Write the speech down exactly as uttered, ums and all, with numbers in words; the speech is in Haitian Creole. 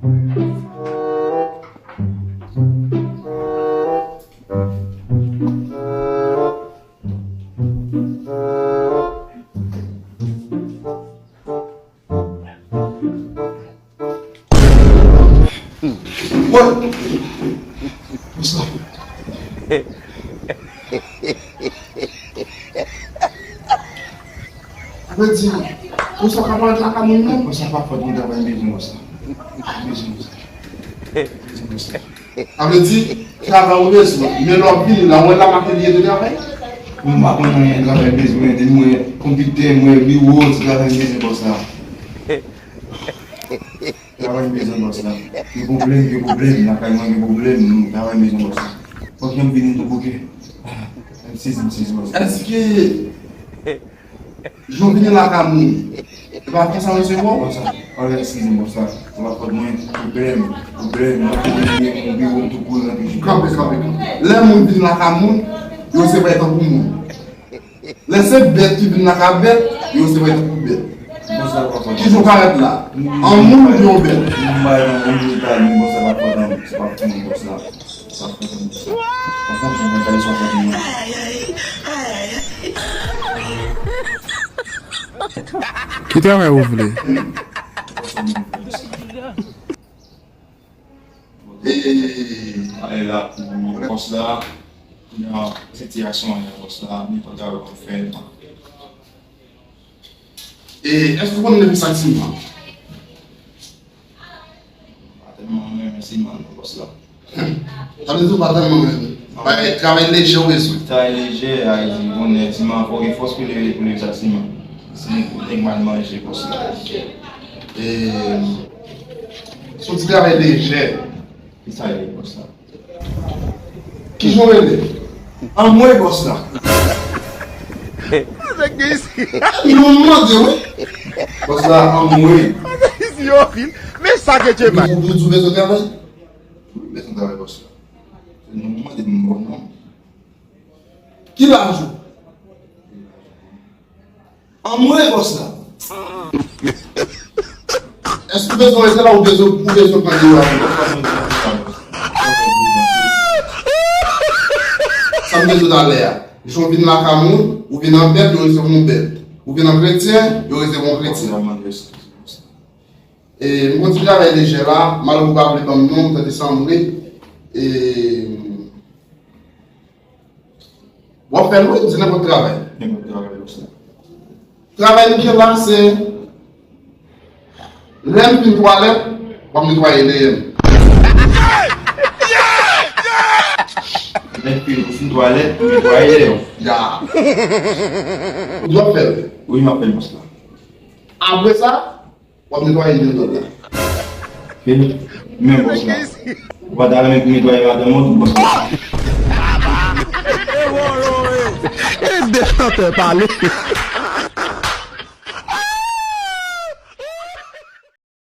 Sa vle di, ou sa ka parèt lakay moun menm? Bòs la pa fòt mwen, travay m bezwen bòs la. M bezwen bòs la. M bezwen bòs la. Sa vle di, travay ou bezwen. Men lè w ap vini la, w wè la m ap vini de travay. Mwen pa konn anyen travay m bezwen, depi mwen konpitè, mwen biwo, se travay m bezwen bòs la. Travay m bezwen bòs la. Gen pwoblèm, gen pwoblèm, lakay mwen gen pwoblèm, travay m bezwen bòs la. Fòk jan m vini m tou bouke. M sezi, m sezi bòs la. Èske Jan w vini lakay moun, e pa konsa mesye bon? Bòs la, anlè eskize m bòs la, se pa fòt mwen, pwoblèm, pwoblèm, mwen te vini, mwen vini, mwen tou kouri nan pijou. Kanpe, kanpe, kanpe. Lè moun vin lakay moun, yo se bay tankou moun. Lè se bèt ki vin lakay bèt, yo se bay tankou bèt. Bòs la, pa fòt mwen. Kijan w parèt la? An moun oubyen an bèt? M bay nan moun, m bay nan moun, bòs la, pa fòt mwen, se pa fòt mwen, bòs la. Ki travay ou vle? E, e, e, ale la pou bòs la, nan sitiyasyon an, bòs la, nenpòt travay w ap fè. E, èske w konn leve sak siman? Pa tèlman renmen siman non, bòs la. Sa vle di w pa tèlman renmen. Bay travay lejè w bezwen. Travay lejè, a di, bon, nèg siman, fò w gen fòs pou leve, pou leve sak siman. Sinon, nèg mal manje, bòs la. E, se yon ti travay lejè. Ki sa ye, bòs la? Kijan w rele? Anmwey, bòs la. Nèg gen isi. Nou mande, wi. Bòs la, anmwey. Nèg gen isi yo anpil. Men sa ke Dye bay. Ou, ou, ou bezwen travay? Wi, bezwen travay, bòs la. Nou mande m bon non. Ki laj ou? Anmwey, bòs la. Èske w bezwen rete la ou bezwen, ou bezwen pran deyò a tou? Sa m bezwen talè a. Jan w vin lakay moun, ou vin an bèt, yo resevwa w bèt. Ou vin an kretyen, yo resevwa w kretyen. E, m konn ti travay lejè la, malgre w pa vle ban m non, m tande sa m vle. E, W ap fè l wi, di nenpòt travay. Nenpòt travay, bòs la. Travay nou gen la, se lè m fin twalèt, w ap netwaye dèyè m. Lè m fin, fin twalèt, m netwaye dèyè w. Ya. Ou di w ap fè l? Wi, m ap fè l, bòs la. Apre sa, W ap netwaye dèyè dòt la. Men, men bòs la. Ou pa ta renmen pou netwaye madanm ou tou, bòs la? E de chantè pale.